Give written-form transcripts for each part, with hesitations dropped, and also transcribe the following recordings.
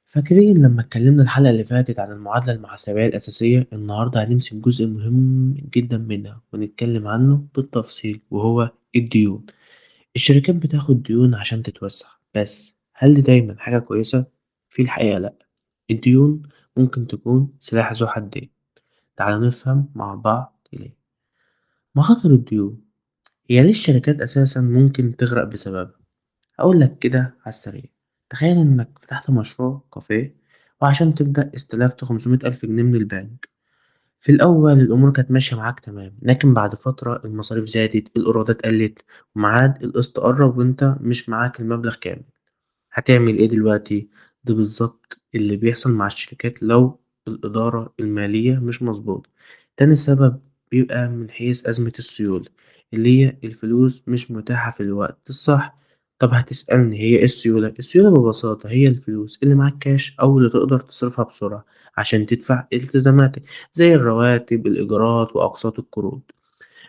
فاكرين لما اتكلمنا الحلقة اللي فاتت عن المعادلة المحاسبية الأساسية؟ النهاردة هنمسك جزء مهم جدا منها ونتكلم عنه بالتفصيل، وهو الديون. الشركات بتاخد ديون عشان تتوسع، بس هل دي دايما حاجة كويسة؟ في الحقيقة لأ. الديون ممكن تكون سلاح ذو حدين. تعالوا نفهم مع بعض ليه. مخاطر الديون هي ليه الشركات أساسا ممكن تغرق بسببها. هقول لك كده على السريع. تخيل إنك فتحت مشروع كافيه، وعشان تبدأ استلفت 500 ألف جنيه من البنك. في الأول الأمور كانت ماشية معاك تمام، لكن بعد فترة المصاريف زادت، الإيرادات قلت، وميعاد القسط قرب وأنت مش معاك المبلغ كامل. هتعمل إيه دلوقتي؟ ده بالظبط اللي بيحصل مع الشركات لو الإدارة المالية مش مظبوطة. تاني سبب بيبقى من حيث أزمة السيولة، اللي هي الفلوس مش متاحة في الوقت الصح. طب هتسألني هي إيه السيولة؟ السيولة ببساطة هي الفلوس اللي معاك كاش أو اللي تقدر تصرفها بسرعة عشان تدفع التزاماتك زي الرواتب، الإيجارات، وأقساط القروض.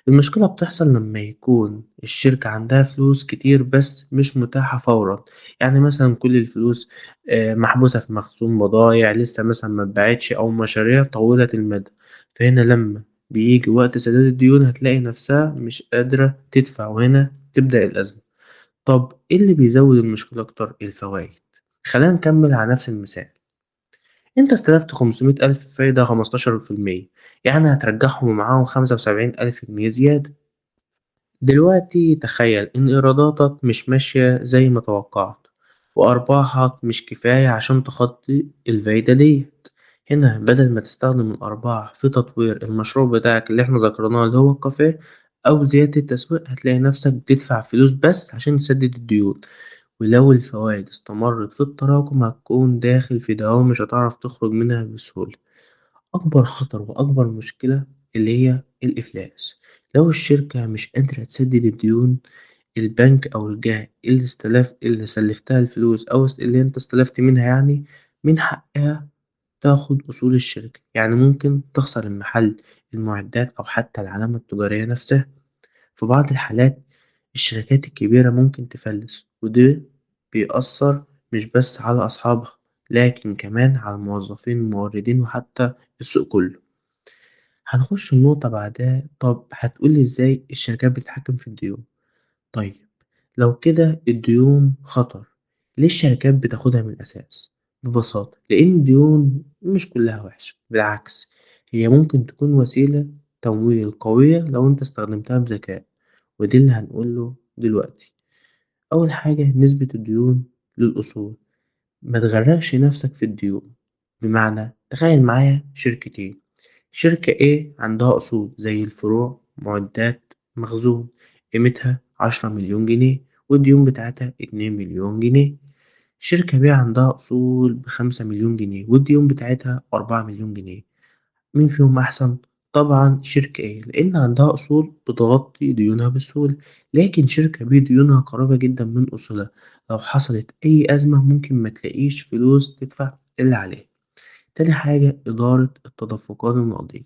المشكلة بتحصل لما يكون الشركة عندها فلوس كتير بس مش متاحة فورا. يعني مثلا كل الفلوس محبوسة في مخزون بضايع لسه مثلا ما اتباعتش أو مشاريع طويلة المدى. فهنا لما بيجي وقت سداد الديون هتلاقي نفسها مش قادرة تدفع، وهنا تبدأ الأزمة. طب إيه اللي بيزود المشكلة أكتر؟ الفوايد. خلينا نكمل على نفس المثال. أنت استلفت 500 ألف فايدة 15%، يعني هترجعهم ومعاهم 75 ألف جنيه زيادة. دلوقتي تخيل إن إيراداتك مش ماشية زي ما توقعت، وأرباحك مش كفاية عشان تغطي الفايدة ديت. هنا بدل ما تستخدم الأرباح في تطوير المشروع بتاعك اللي احنا ذكرناه اللي هو الكافيه أو زيادة التسويق، هتلاقي نفسك بتدفع فلوس بس عشان تسدد الديون. ولو الفوائد استمرت في التراكم هتكون داخل في دوامة مش هتعرف تخرج منها بسهولة. أكبر خطر وأكبر مشكلة اللي هي الإفلاس. لو الشركة مش قادرة تسدد الديون، البنك أو الجهة اللي سلفتها الفلوس أو اللي أنت استلفت منها، يعني من حقها تاخد أصول الشركة. يعني ممكن تخسر المحل، المعدات، أو حتى العلامة التجارية نفسها. في بعض الحالات الشركات الكبيرة ممكن تفلس، وده بيأثر مش بس على أصحابها لكن كمان على الموظفين الموردين وحتى السوق كله. هنخش النقطة بعدها. طب هتقولي إزاي الشركات بتتحكم في الديون؟ طيب لو كده الديون خطر، ليه الشركات بتاخدها من الأساس؟ ببساطة لأن الديون مش كلها وحشة، بالعكس هي ممكن تكون وسيلة تمويل قوية لو أنت استخدمتها بذكاء، ودي اللي هنقوله دلوقتي. أول حاجة نسبة الديون للأصول. ما تغرقش نفسك في الديون. بمعنى تخيل معايا شركتين. شركة A عندها أصول زي الفروع، معدات، مخزون، قيمتها 10 مليون جنيه، والديون بتاعتها 2 مليون جنيه. شركة B عندها أصول ب5 مليون جنيه والديون بتاعتها 4 مليون جنيه. مين فيهم أحسن؟ طبعا شركة A، لأن عندها أصول بتغطي ديونها بسهولة. لكن شركة B ديونها قريبة جدا من أصولها، لو حصلت أي أزمة ممكن ما تلاقيش فلوس تدفع اللي عليها. تاني حاجة إدارة التدفقات النقدية.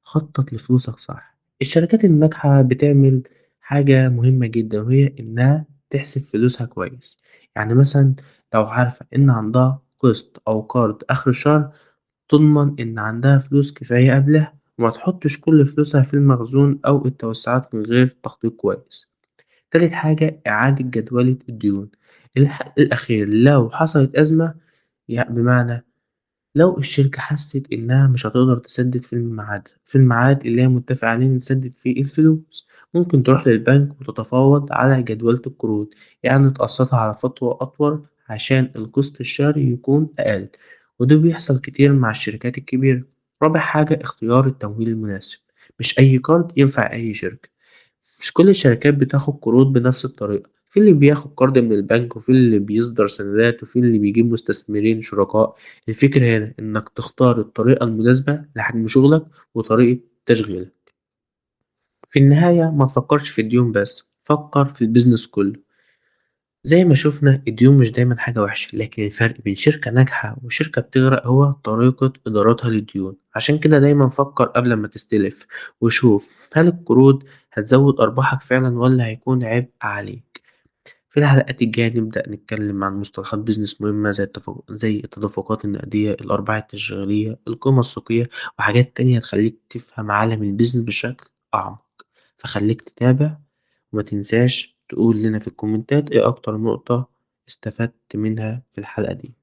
خطط لفلوسك صح. الشركات الناجحة بتعمل حاجة مهمة جدا، وهي إنها تحسب فلوسها كويس. يعني مثلا لو عارفة إن عندها قسط أو قرض آخر الشهر، تضمن إن عندها فلوس كفاية قبلها، وما تحطش كل فلوسها في المخزون أو التوسعات من غير تخطيط كويس. تالت حاجة إعادة جدولة الديون. الأخير لو حصلت أزمة، يعني بمعنى لو الشركة حست إنها مش هتقدر تسدد في الميعاد اللي هي متفقة عليه إن تسدد فيه الفلوس، ممكن تروح للبنك وتتفاوض على جدولة القروض، يعني تقسطها على فترة أطول عشان القسط الشهري يكون أقل، وده بيحصل كتير مع الشركات الكبيرة. رابع حاجة اختيار التمويل المناسب. مش أي قرض ينفع أي شركة. مش كل الشركات بتاخد قروض بنفس الطريقة، في اللي بياخد قرض من البنك، وفي اللي بيصدر سندات، وفي اللي بيجيب مستثمرين شركاء. الفكرة هنا إنك تختار الطريقة المناسبة لحجم شغلك وطريقة تشغيلك. في النهاية ما تفكرش في الديون بس، فكر في ال business كله. زي ما شفنا الديون مش دايما حاجة وحشة، لكن الفرق بين شركة ناجحة وشركة بتغرق هو طريقة إدارتها للديون. عشان كده دايما فكر قبل ما تستلف، وشوف هل القروض هتزود أرباحك فعلا ولا هيكون عبء عليك. في الحلقات الجاية نبدأ نتكلم عن مصطلحات business مهمة زي التدفقات النقدية، الأرباح التشغيلية، القيمة السوقية، وحاجات تانية تخليك تفهم عالم ال business بشكل أعمق. فخليك تتابع وما تنساش تقول لنا في الكومنتات إيه أكتر نقطة استفدت منها في الحلقة دي.